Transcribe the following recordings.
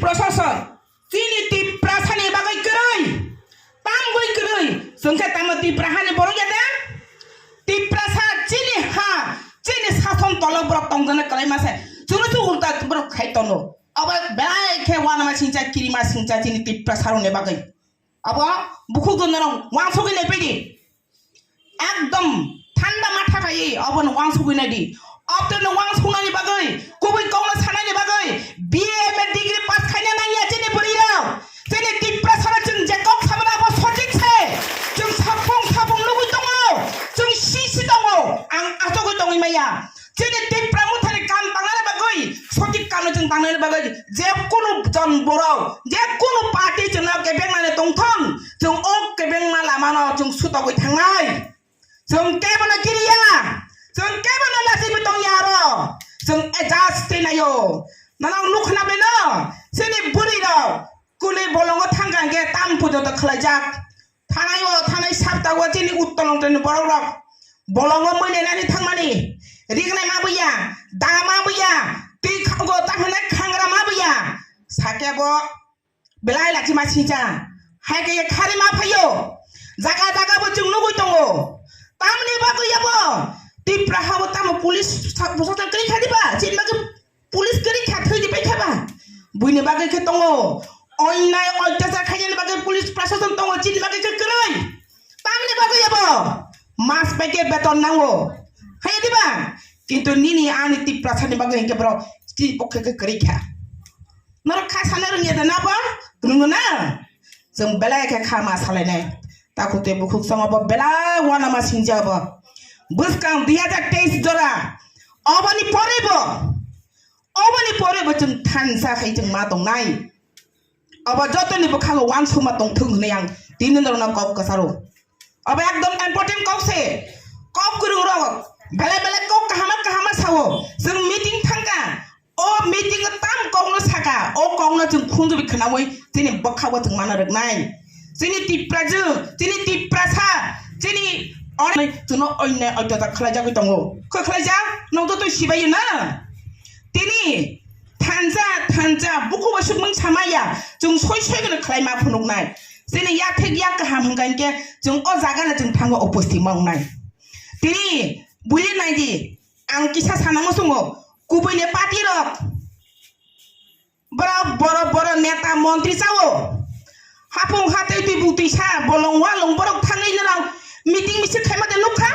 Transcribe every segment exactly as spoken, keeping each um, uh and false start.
Prosason, chini Tiprasani bagwi kwrwi, tamgwi kwrwi, chwng khe tamo Tipra hani borok ya de? Tiprasa chini ha, chini sason tolo borok tongjaknai kwlai ma se, chwngno se ulta borok khai tono. Abo belai khe uanama singcha, kirima singcha chini Tiprasa rokni bagwi. Abo bukhuk jwnarok uansugwi naipaidi. Ekdom thanda matha khaiwi obono uansugwi naidi. Obono uansuknani bagwi, kubui kokno sanani bagwi B A M A degree pass khaina nangya chini bwrwirok. Chini Tiprasano chwng je kok samani abo sothik se. Chwng sapung sapung nugwi tongo. Chwng si si tongo. Ang achugwi tongwi maya. Chini Tipra Mothani kam tangnani bagwi, sothik kamno chwng tangnani bagwi, je kunu jon borok, je kunu party chwngno kebengnani tongthong, chwng o kebengma lamano chwng sutogwi thangnai. Chwng kebono kiriya, chwng kebono lachigwi tongya aro, chwng adjust khe naio. Nono nukha na beno, chini bwrwirok kuli bolongo thangkha hwnkhe tam pujoto khwlaijak. Thanai o, thanai sapta o chini Uttor Longtoni borok rok bolongo mui nainani thangmani, rignai ma buya, da ma buya, twi khago ta hwnai khangra ma buya, sakhe bo belai lachima singcha, hai khe khari ma phaio, jaga jaga bo chwng nugwi tongo, tamni bagwi abo Tipra habo tamo police sa-, bwsajak kwrwi kha diba, chini bagwi Police kwrwi kha thwi di pai kha ba? Buini bagwi khe tongo. Onnai oitachar khainani bagwi police prashason tongo, chini bagwi khe kwrwi. Tamni bagwi abo mas bai khe beton nango. Hai di ba? Kintu nini ani Tiprasani bagwi hinkhe borok chini pokhe khe kwrwi kha. Norok kha sana rwngya da na bo? Rwngo na? Chwng belai khe kha ma salainai. Takhuk tei bukhuk chwng obo belai uanama singja obo. Bwskang dui hajar teis jora. Oboni pore bo Oboni pore bo chwng thansa khai chwng ma tongnai. Obo jotoni bwkhango uansukma tongthwng hwnwi ang tini norokno kok kwcharo. Obo ekdom important kok se. Kok kwrwng rok belai belai kok kahama kahama sao. Chwng meeting thangkha. O meeting o tam kokno saka. O kokno chwng khunjubi khwnawi chini bwkha o chwng mana rwknai. Chini Tiprajwk, chini Tiprasa, chini onek chwngno oinne oitodar khlaijagwi tongo. Khe khlaijak? Nwng to twi sibaio na? Tini thansa, thansa, bukubo sukmung samaya, chwng soi soi gano khlai ma phunuknai. Chini yathek yak kaham hwnkha hinkhe chwng o jagano chwng thango upasthi ma wngnai. Tini bui naidi, ang kisa sana muchungo, kubuini party rok, borok, borok, borok neta montri chao. Hapung hatei twi butwi sa, bolong walong borok thangwi norok meeting misil khaima de nukha?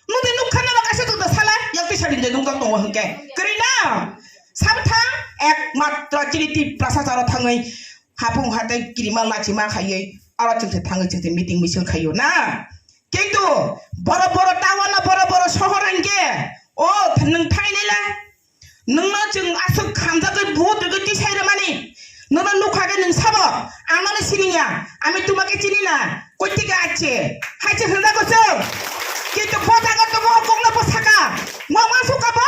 Nukdi nukha norok kaisa jokda sala, yak twi sari de nukjak tongo hwnkhe. Kwrwi na? Sabthang ekmatro chini Tiprasa charo thangwi hapung hatei kirima lachima khaiwi aro chwngse thangwi chwngse meeting misil khaio na? Kintu boro boro town o boro boro sohor hwnkhe o nwng thainai la? Nwngno chwng aswk khamjagwi vote rwgwi tisai rwmani. Nwngno nukha khe nwng sabo, ang nono siniya, ami twma khe chini na, koi thike ache, hai se hwnjago chwng. Kintu bo jaga tongo, o kokno bo saka, ma ma suka bo?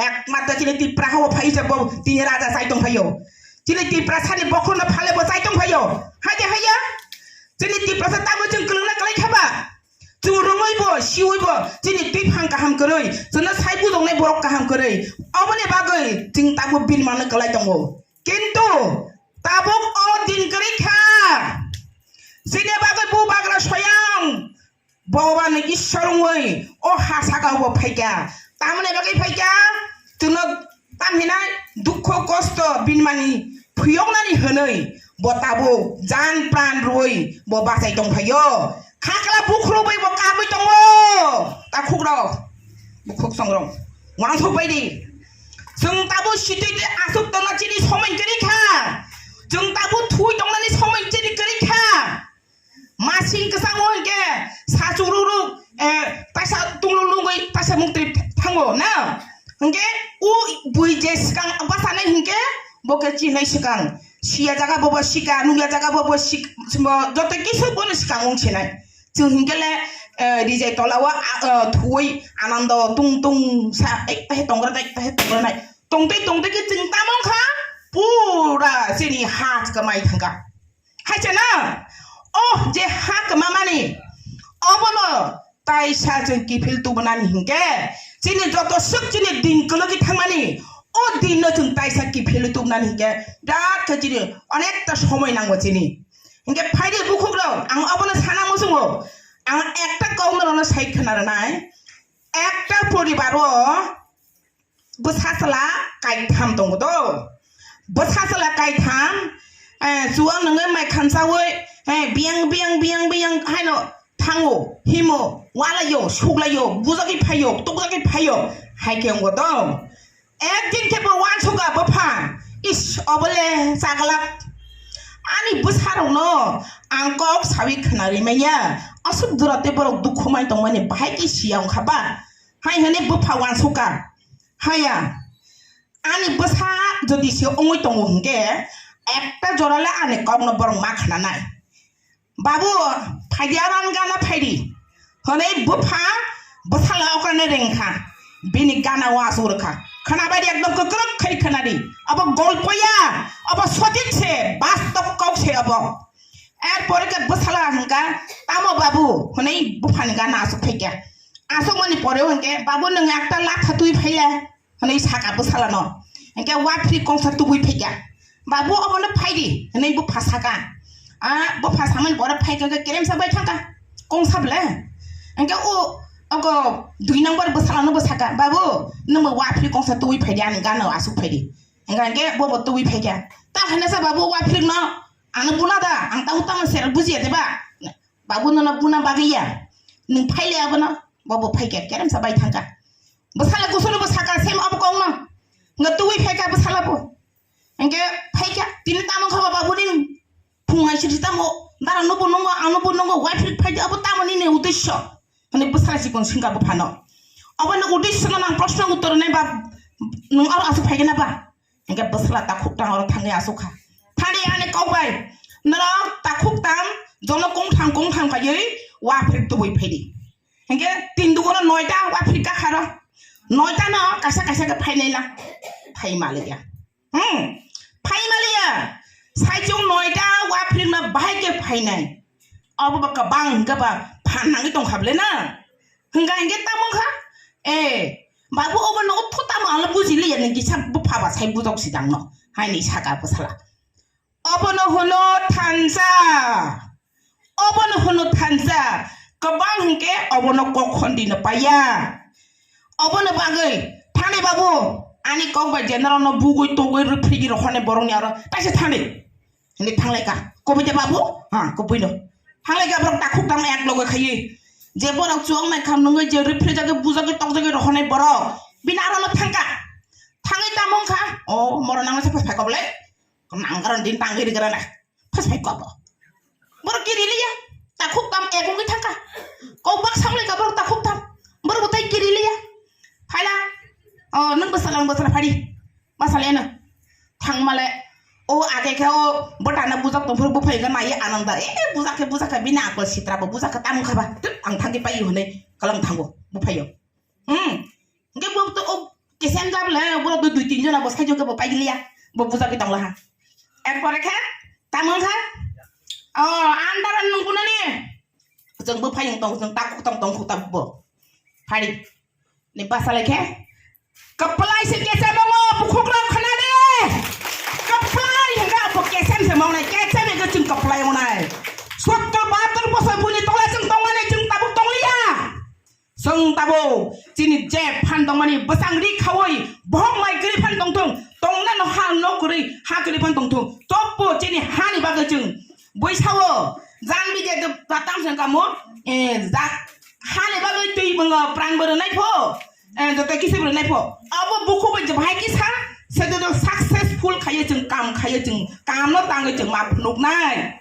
Ekmatro chini Tipra hao phai se bo tini raja chai tong phaio. Chini Tiprasani bokhorno phale bo chai tong phaio. Hai de haiya? Chini Tiprasa tamo chwng kwlwngna kwlai kha ba? Chwng rwngwi bo, siwi bo, chini twiphang kaham kwrwi, chwngno sai bujoknai borok kaham kwrwi. Oboni bagwi chwng tabuk bini mano kwlai tongo. Kintu tabuk o din kwrwi kha. Chini bagwi bubagra soyang Bhagwan Ishwar wngwi o ha saka o phaikha. Tamoni bagwi phaikha? Chwngno Tamhinai dukho kosto binmani phiyoknani hwnwi bo tabuk jan pran rwui bo bachai tongphaio. Khakla bukhru bai bo kabui tongo. Takhukrok, bukhuk songrok, uansuk bai di. Chwng tabuk sitwi tei aswk tongna chini somoi kwrwi kha. Chwng tabuk thui tongnani somoi chini kwrwi kha. Masing kwchangmo hinkhe sachuk ruk ruk, eh, taisa tunglung lungwi taisa mukti thango na. Hinkhe o bui je swkang bachanai hinkhe bo khe chinai swkang. Siya jaga bobo sika, nukya jaga bobo sik-, bo joto kisu bono swkang wng sinai. Chwng hinkhe le, eh, rijai tola o, ah, eh, thuwi anando tung tung sa, ektahe tongra nai, ektahe tongra nai. Tongtwi tongtwi khe chwng tamo wngkha pura chini ha kwmai thangkha. Hai se na? Oh, je ha kwmamani, obono taisa chwng kiphil tubunani hinkhe, chini joto swk chini din kwlwgwi thangmani, O din no chwng taisa kiphilwi tubnani hinkhe birat khe chini onekta somoi nango chini. Hinkhe phaidi bukhukrok, ang obono sana muchungo. Ang ekta kok norokno sai khna rwnai. Ekta poribar o bwsa chwla kaitham tongo do. Bwsa chwla kaitham, eh, chuwak nungwi mai khamsawi, eh, biyang, biyang, biyang, biyang haino thango, himo, walaio, suklaio, bujagwi phaio, tukjagwi phaio, hai khe wngbo do. Ekdin khe bo uansukha bwpha, is, obole chaglak. Ani bwsarokno ang kok sawi khna rimanya, aswk dura tei borok dukhu mai tongmani bahai khe siya wngkha ba? Hai hwnwi bwpha uansukha. Haya, ani bwsa jodi se wngwi tongo hinkhe, ekta jora le ani kokno borok ma khnanai. Babu, phaidi, aro ani gana phaidi. Hwnwi bwpha bwsala okrane rengkha. Bini gana o asuk rwkha. Khwnabai di, ekdom kwkrwk khai khwnadi. Obo golpo ya, obo sotik se, bastob kok se obo. Erpore khe bwsala hwnkha, "Tamo babu?" hwnwi bwphani gana asuk phaikha. Asukmani pore hwnkhe, "Babu, nwng ekta latha twi phaile?" hwnwi saka bwsalano. Hwnkhe waphri kongsa tubui phaikha. "Babu, obono phaidi," hwnwi bwpha saka. A bwpha samani pore phaikha hwnkhe keremsa bai thangkha. Kongsa ble. Hwnkhe o, ogo dui number bwsalano bo saka, "Babu, nwngbo waphri kongsa tubui phaidi ani gana o asuk phaidi." Hwnkhe, hwnkhe bobo tubui phaikha. "Ta khainasa babu waphri no, ano buna da, ang tamo tamo sero bujiya de ba?" Babu nono buna bagwi ya. Nwng phaile abono, bobo phaikha, keremsa bai thangkha. Bwsala kusuno bo saka, sem abo kongno. Nga tubui phaikha bwsala bo. Hwnkhe phaikha, tini tamo kha ba babu ni phung ai siri tamo, dara nobo nongo, ang nobo nongo, wife rik phaidi abo tamo nini uddesho. Hwnwi bwsala chikon swngkha bwphano. Obo ni uddesho no nang proshno uttor nai ba, nwng aro aswk phaikha na ba? Hwnkhe bwsala takhuk tang oro thangwi aswk kha. Thani ani kok bai, norok takhuk tang jono kongthang kongthang khaiwi waphrik tubui phaidi. Hwnkhe tin dugono noita waphrik kakharo. Noita no kaisa kaisa khe phainai la. Phai maliya. Hmm. Phai maliya. Saichung noita waphrik no bahai khe phainai. Obo ba kwbang hwnkhe ba phan nangwi tongkha ble na. Hwnkha hwnkhe tamo kha? Eh, babu, obo no utho tamo ang buji liya, nini kisa bupha ba sai bujok si dang no. Hai ni saka bwsala. Obo no hono thansa. Obo no hono thansa. Kwbang hwnkhe obo no kok khondi no paiya. Obo no bagwi thani babu, ani kok bai general no bugwi togwi rwphigi rohornai borok ni aro taisa thani. Hwnwi thanglaikha, "Kubui de babu?" Ha, kubui no. Thanglaikha borok takhuk tang ek loge khaiwi. Je borok chuwak mai kham nungwi je rwphrijagwi bujagwi tokjagwi rohornai borok. Bini aro no thangkha. Thangwi tamo wngkha, "O, moro nangma se phai kok le." Nang garon din tangwi ri garon na. Phas phai kok bo. Borok kiri liya. Takhuk tam ek wngwi thangkha. Kok bak samlaikha borok takhuk tam. Borok bo tai kiri liya. Phaila. "O, nwng bwsala, nwng bwsala phadi." Bwsala eno. Thangmale, o age khe o bwtana bujak tongphuru buphaikha naiwi ananda. E, bujak khe, bujak khe, bini akol sitra bo bujak khe, tamo kha ba? Tut, ang thangwi pai hwnwi kwlwng thango, buphaio. Hmm. Hwnkhe bo to o kesem jabla, borok to dui tin jona bo saijo khe bo paigiliya. Bo bujagwi tongla ha. Erpore khe, tamo kha? O, andar nung kunani. Chwng buphaiyung tong, chwng takhuk tong, tong khuk ta bo. Phari. Ni basa lai khe? Kwplai se kesem wngo, bukhuk rok khna de. Kwplai hwnkhe abo kesem se wngnai, kesem hwnkhe chwng kwplai wngnai. Sottor bahattor bosor buini tola chwng tongmani, chwng tabuk tongliya. Chwng tabuk chini je phan tongmani bwsang ri khaui, bohok mai kwrwi phan tongthung, tongna no ha nok kwrwi, ha kwrwi phan tongthung. Toppo chini hani bagwi chwng Bui sao, jang bide de batang se kamo, eh, ja, hani bagwi twi mwngo, pran bo rwnai pho, eh, joto kisi bo rwnai pho. Abo bukhuk bai je bahai kisa, se joto successful khaiye chwng kam khaiye chwng, kam no tangwi chwng ma phunuk nai.